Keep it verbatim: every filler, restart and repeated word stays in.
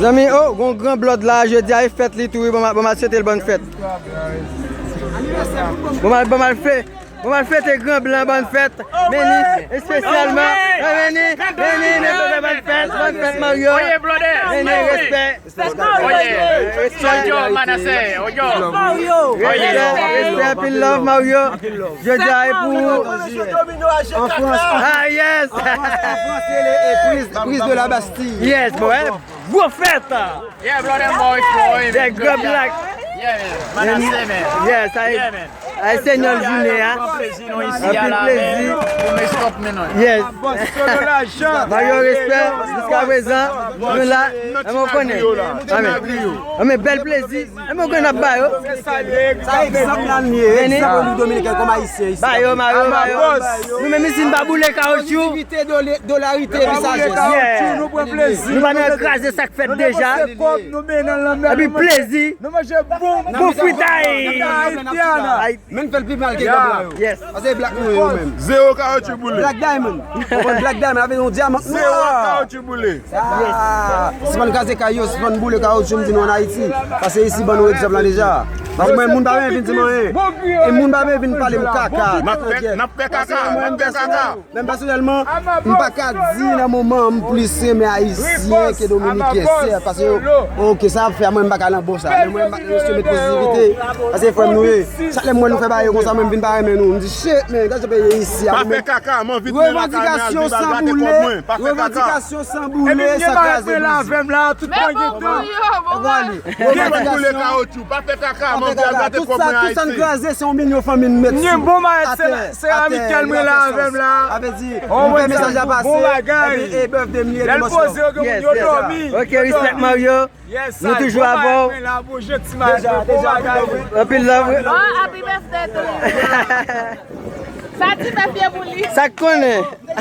Zanmi, oh, gon gran blòd la, jodi a e fèt li tou, wi, bon, bon, bon, swete l bòn fèt. Bon, bon, bon, fè, bon, fete gran blan, bòn fèt. Meni, espesyalman. Meni, Meni, Meni, bòn fèt, bòn fèt, Mario. Meni, respè. Oye, Ojo, Manase, Ojo. Mario. Respè, respè, anpil love, Mario. Jodi a e pou. An Frans. Ah, yes. An Frans, e le, e prise, prise de la Bastille. Yes, bro. Gwo fèt. Yeah, brother, boy, boy. Des grands blacks. Yeah, man. Manase, man. Yes, I, Yeah, man. I send you Jodi a, jounen, nou pran plezi, nou isi a la, man. Anpil plezi. Pou men stop, man, non. Yes. Mario, respè, jiska prezan, nou la, e mwen konnen. Amen. Amen, bèl plezi. E mwen konnen ap ba yo. Sa egzanp la n ye, Vini. Egzanp Repiblik Dominiken kòm Ayisyen isi. Ba yo, ba yo, ba yo. Nou menm isi n pa boule kawotchou. Pozitivite, dole-, dolarite, epi sajès. Yeah. Nou pran plezi. Nou pa nan kraze sa k fèt deja. Epi plezi. Nou manje bon, bon fritay. Men n fè l pi mal ke kòb la yo. Yes. Paske blak nou ye yo menm. Zewo kawotchou boule. Black Diamond. Ou konn Black Diamond, avè yon dyaman nwa. Zewo kawotchou boule. Ah, sispann kraze kay yo, sispann boule kawotchou, m di nou ann Ayiti. Paske isi ban nou egzanp la deja. Paske mwen, moun pa vin vin di m anyen. E moun pa vin vin pale m kaka. N ap fè, n ap fè kaka, n ap fè kaka. Menm pèsonèlman, m pa ka di nan moman an m plis renmen Ayisyen ke Dominiken. Sè, paske yo, oke, sa ap fè a mwen, m pa ka nan bon sa. Men mwen, m pa, yo se met pozitivite. Paske frè m nou ye. Chak lè m wè nou fè bagay yo konsa, mwen, m vin pa renmen nou. M di, shit, man, gade jan peyi isi a. Pa fè kaka, m anvi tounen lakay mwen al viv, al gate kòb mwen. Pa fè kaka. Revandikasyon san boule, san kraze. Epi m gen bagay pou l avè m la, tout mwen gen tan. Revandikasyon. Gen boule kawotchou, pa fè kaka, m anvi al gate kòb mwen Ayiti. Tout sa n kraze, se yon milyon fanmi n met sou. Gen bon bagay, se seramik kè l mwen la avè m la. Sa vle di, m fè mesaj la pase, epi e bèf de m ye, lè l poze yo, gen moun yo dòmi. Ok, respect Mario. Nou toujou avè w. Deja, deja, anpil love. Oh, happy birthday to you. Sa ti bèf ye pou li. Sa k konnen.